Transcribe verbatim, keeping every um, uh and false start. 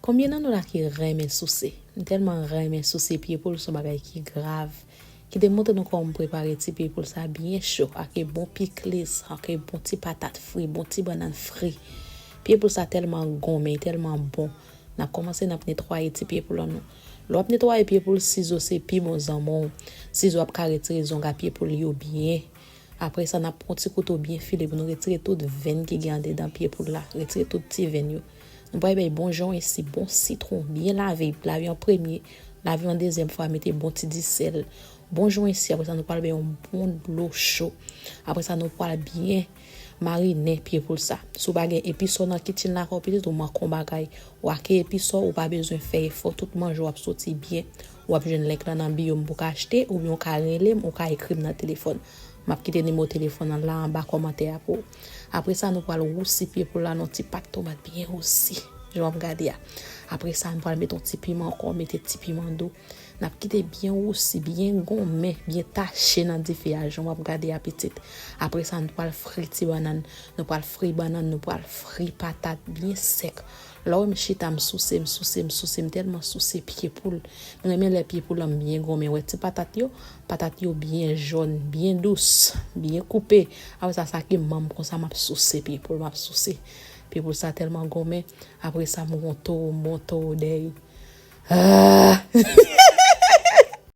Konbyen nan nou la ki renmen souse? M tèlman renmen souse pye poul, se yon bagay ki grav. Kite m montre nou kòman m prepare ti pye poul sa byen cho, ak bon pikliz, ak bon ti patat fri, bon ti bannann fri. Pye poul sa tèlman gonmen, tèlman bon. N ap kòmanse, n ap netwaye ti pye poul an nou. Lè w ap netwaye pye poul, sizo se pi bon zanmi w. Sizo ap ka retire zong a pye poul yo byen. Apre sa, n ap pran ti kouto byen file pou nou retire tout venn ki gen andedan pye poul la. Retire tout ti venn yo. Nou pral bay bon jan isi, bon sitwon, byen lave, lave an premye, lave an dezyèm fwa, mete bon ti disèl. Bon jan isi, apre sa, nou pral bay yon bon dlo cho. Apre sa, nou pral byen marinen pye poul sa. Si w pa gen episò nan kitchen lakay w pitit, ou manke yon bagay. Ou ake episò, ou pa bezwen fè efò, tout manje w ap soti byen. W ap jwenn link lan nan bio m pou w ka achte, oubyen w ka rele m, ou ka ekri m nan telefòn. M ap kite nimewo telefòn nan la anba kòmantè a pou ou. Apre sa, nou pral wousi pye poul la nan ti pat tomat byen wousi. Jan w ap gade a. Apre sa, nou pral mete yon ti piman ankò, mete ti piman dou. N ap kite byen wousi, byen gonmen, byen tache nan dife a, jan w ap gade a pitit. Apre sa, nou pral fri ti bannann, nou pral fri bannann, nou pral fri patat byen sèk. Lè w wè m chita, m souse, m souse, m souse, m tèlman souse pye poul. M renmen lè pye poul an byen gonmen. Wè ti patat yo, patat yo byen jòn, byen dous, byen koupe. Apre sa, sa ki manm konsa, m ap souse pye poul, m ap souse. Pye poul sa tèlman gonmen. Apre sa, m gon towo, m gon towo dèy. Ah!